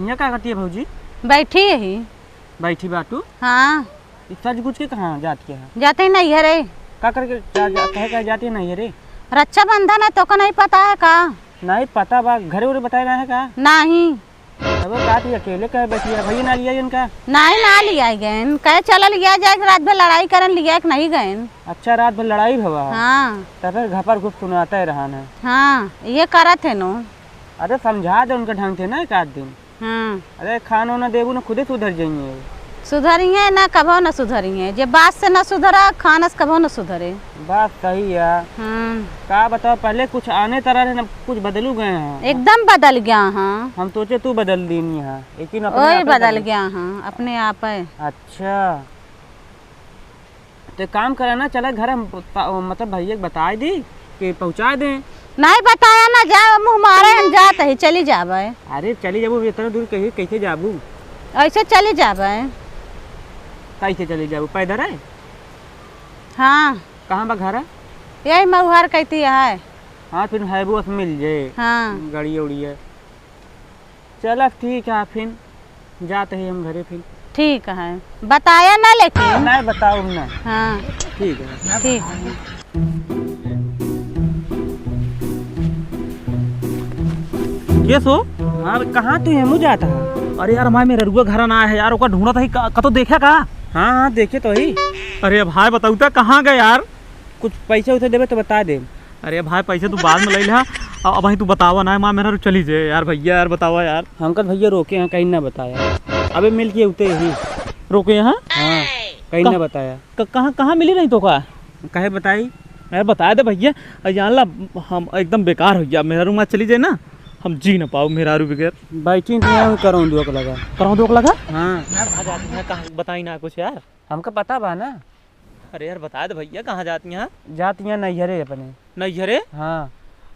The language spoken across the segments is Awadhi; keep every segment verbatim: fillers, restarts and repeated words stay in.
यहाँ का करती है भौजी? बैठी ही। बैठी बाटू? हाँ। ई सज गुज के कहाँ जात के है? जाते ही नैहरे। का करके जा, जा, कहे, कहे जाती है नैहरे? रक्षाबंधन है, तोका नहीं पता है का? नहीं पता बा, घरे उरे बताए रहे हैं का? नहीं। तब का तू अकेले कहे बैठी है, भैया ना लिया इनका? नहीं, ना लिया गए, कहे चला लिया जाए, रात भर लड़ाई करन लिया के नहीं गए। अच्छा, रात भर लड़ाई भवा है? हाँ। तब फिर घपर घुप सुनाते रहन है। हाँ, ये करत है नो। अरे समझा दे उनके ढंग से ना एक आध दिन। हाँ। अरे खाना ना देबू ना खुदे सुधर जाइए। सुधरिए ना, कभो ना सुधरिए। जे बात से ना सुधरा, खाना से कभो ना सुधरे। बात सही है। हाँ। का बताओ, पहले कुछ आने तरह रहे ना, कुछ बदलू गए हैं। एकदम बदल गया हाँ। हम सोचे तू बदल दीनी है, लेकिन अपने ओए आप ही बदल बदल गया हाँ, अपने आप है। अच्छा। तो एक काम करा ना, चला घर हम पता-, मतलब भैया के बताए दी कि पहुँचा दें। नहीं बताया ना, जा मुँह मारे, हम जात ही, चली जाबे। अरे चली जाबू, इतना दूर कहीं कैसे जाबू? ऐसे चली जाबे। कैसे चली जाबू, पैदल है? हाँ। कहाँ बा घर? यही मऊहर कहती है। हाँ, फिर हैबू अस मिल जाए। हाँ। गाड़ी उड़ी है। चला ठीक है, फिर जात ही हम घरे फिर। ठीक है, बताया ना लेकिन। नहीं बताओ ना। हाँ। ठीक है। ठीक है। ये सो? हाँ, कहाँ तू हेमू जात है? अरे यार, हमारे मेहररुआ घर ना है यार, ओका ढूंढत ही, क-, कतो देखा का? हाँ, हाँ, देखे तो ही। अरे भाई, बताऊ तो कहाँ गए यार? कुछ पैसे उसे देबे तो बता दे। अरे भाई, पैसे तू बाद में ले ले, हाँ। अब, अब वहीं तू बतावा ना, माँ मेहरारू चली जाए यार, भैया यार, बतावा यार। हमका भैया रोके हैं, कहीं ना बताया। अबे मिल के उते ही। रोके हैं? हाँ, कहीं ना कह-, बताया। क-, कहाँ, कहाँ मिली नहीं तो का? कहे बताई? अरे बता दे भैया, अरे जान ला, हम एकदम बेकार हो गया, मेहरारू माँ चली जाए ना, हम जी ना पाओ मेहरारू बगैर। बैठी तो यहाँ करो दुख लगा। करो दुख लगा? हाँ। यार, भाग जाती हैं, कहाँ बताई ना कुछ यार। हमका पता बा ना। अरे यार, बता दे भैया, कहाँ जाती हैं? जाती हैं नैहरे अपने। नैहरे? हाँ।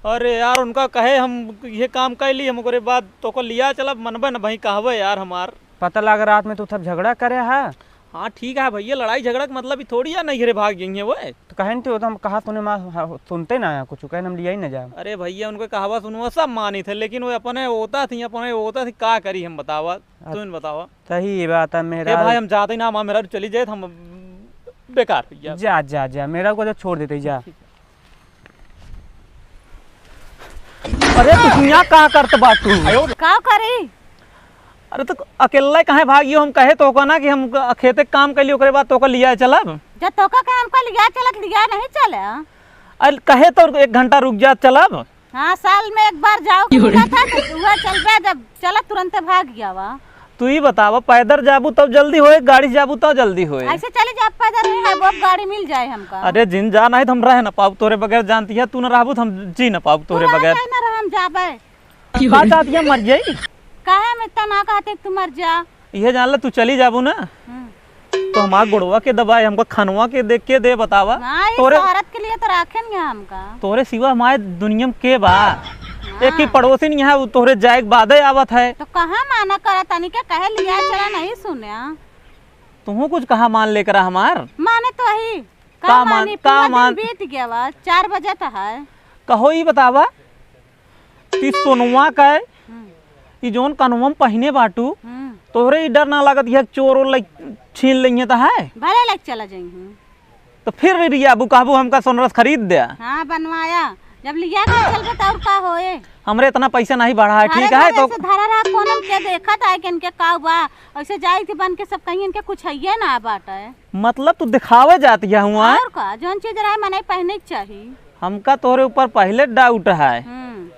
अरे यार, उनका कहे हम ये काम कर ली, हम ओकरे बाद तोको लिया चलब, मनबे न भाई कहबे यार हमार। पता लगा रात में तू सब झगड़ा करे है। हाँ, ठीक है भैया, लड़ाई झगड़ा के मतलब ही थोड़ी है नैहरे भाग गई है वो। तो कहन तो हम कहा सुने माँ, हाँ, सुनते ना है कुछ, कहन हम लिया ही ना जाए। अरे भैया, उनको कहवा सुनवा सब मानी थे, लेकिन वो अपने होता थी, अपने होता थी, का करी हम बतावा, अच्छा। तुम बतावा। सही बात है, ए मेहरारू। भाई, हम जाते ही ना, हमार मेहरारू चली जाए, तो हम बेकार हो गया। जा, जा, जा, मेहरारू को तो छोड़ देते ही, जा। अरे, तू यहाँ का करत बाटू? का करी? अरे, तो अकेला काहे भागियो? हम कहे तोका ना कि हम खेते के काम कैली, ओकरे बाद तोका लिया चलब। जब तोका काम का लिया चलत, लिया नहीं चले। अरे, कहे तो एक घंटा रुक जा, चलब। हाँ, साल में एक बार जाओ के मिला था, तो उहे चल रहा, जब चला तुरंते भाग गया वा। तू ही बतावा, पैदल जाबू तब जल्दी होए, गाड़ी से जाबू तब जल्दी होए? ऐसे चली जा, पैदल नहीं है, वो गाड़ी मिल जाए हमका। अरे जिन जा, नहीं तो हम रह ना पाऊ तोरे बगैर, जानती है, तू ना रहबू तो हम जी ना पाऊ तोरे बगैर। ना रह, हम जाबे। का चाहती है, मर जाई? काहे हम इतना ना कहते तू मर जा? इहे जान ले, तू चली जाबू ना, हम्म। तो हमार गोड़वा के दबाए, हमको खनवा के देख के दे बतावा। हाँ, इस तोरे औरत के लिए तो राखेन गया हमका। तोरे सिवा हमारे दुनिया में के बा? हाँ। एक ही पड़ोसिन यहाँ, वो तोहरे जाए के बादे आवत है। तो कहाँ माना करत तनी के कहे लिया चला नहीं सुने। तुहू कुछ कहा मान लेकर हमार? माने तो ही। का का मान, मानी, का पूरा दिन मान? बीत गया बा, चार बजे तो है। कहो ई बतावा, ती सोनवा का है, हम्म। ई जौन कनवा में पहिने बाटू, हम्म। तोहरे ई डर ना लागत, यह चोर ओर लइ-, छीन लइहे त है? भले लइके चला जाइहूँ। तो फिर रियाबू कहबू हमका सोनरस खरीद दे। हाँ, बनवाया। जब लिया के चलबे त और का होए? हमरे इतना पैसा नहीं बढ़ा है, ठीक है? तो धरा रहा, कोने में के देखत है कि इनके का बा? ऐसे जाई थी बन के सब कहीं इनके कुछ है ना बाटे। मतलब तू दिखावे जाती है हुआ? और का, जौन चीज रहे मनई पहिने के चाही। हमका तोहरे ऊपर पहले doubt है। हम्म।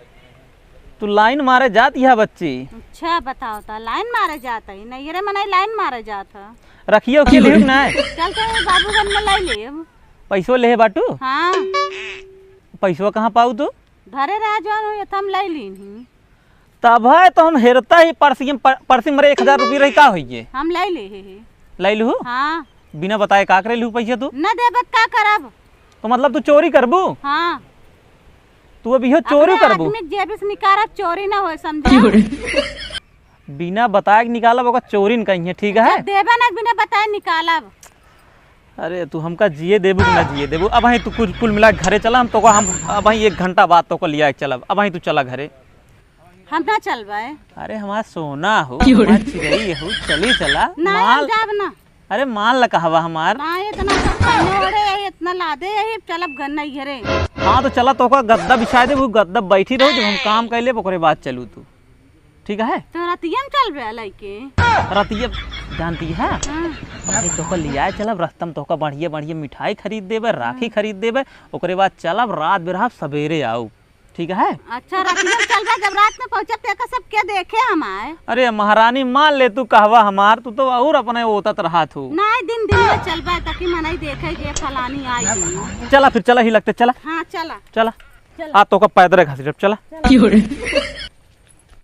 तू line मारे जात यह बच्ची। अच्छा, बताओ तो, line मारे जात है? नहीं रे, मनई line मारे जात है। रखियो के लिहुक ना? चल तो बाबूगंज में लाई लेब। पैसो लेहे बाटू? हाँ। पैसवा कहाँ पाऊ तू? घरे रह जौन हो, ये तो हम लाई लीन ही। तब है तो हम हेरता ही परसी में, पर-, परसी में एक हजार रुपये रही, का होइए? हम लाई ले हे, हे। लाई लू? हाँ। बिना बताए का करे लू पैसे तू? न देबत का करब? तो मतलब तू चोरी करबू? हाँ। तू अभी हो चोरी अपने करबू? आदमी के जेब से निकारब, चोरी ना होए, समझा? बिना बताए के निकालब, ओकर चोरी न कहिए, ठीक है? अच्छा, देबे ना, बिना बताए निकालब। अरे, तू हमका जिए देबू कि ना जिए देबू? अब वहीं तू कुल, कुल मिला के घरे चला, हम तो हम अब वहीं एक घंटा बाद तो को लिया के चलब। अब वहीं तू चला घरे। हम ना चलबे। अरे हमार सोना हो, क्यों रे? हमार चिरई हो, चली चला। ना, हम माल, जाब ना। अरे मान ला कहवा हमार। ना, इतना सब पहने ओढ़े यही, इतना लादे यही, अब चलब घर नहीं घरे। हाँ तो चला, तोका गद्दा बिछाए दे, वो गद्दा बैठी रहो, जब हम काम कर लेब ओकरे बाद चलू तू, ठीक है? तो रतिया में चलबे लइके। रतिया जानती है? हाँ। अबे तोका लियाए चलब, रस्ता में तोका बढ़िया बढ़िया मिठाई खरीद देबे, राखी खरीद देबे, ओकरे बाद चलब, रात में रहब, सवेरे आऊ। ठीक है? अच्छा, रात में चलबे, जब रात में पहुँचब, तो एका सब के देखे हमार? अरे महारानी, मान ले तू कहवा हमार, तू तो और अपने ओतत रहत हो। नहीं, दिन दिन में चलबे, ताकि मनई देखे जे फलानी आई गई। चला फिर, चला ही लगते, चला। हाँ, चला। चला। चला। आ तो का पैदल घसीटब, चला। क्यों रे?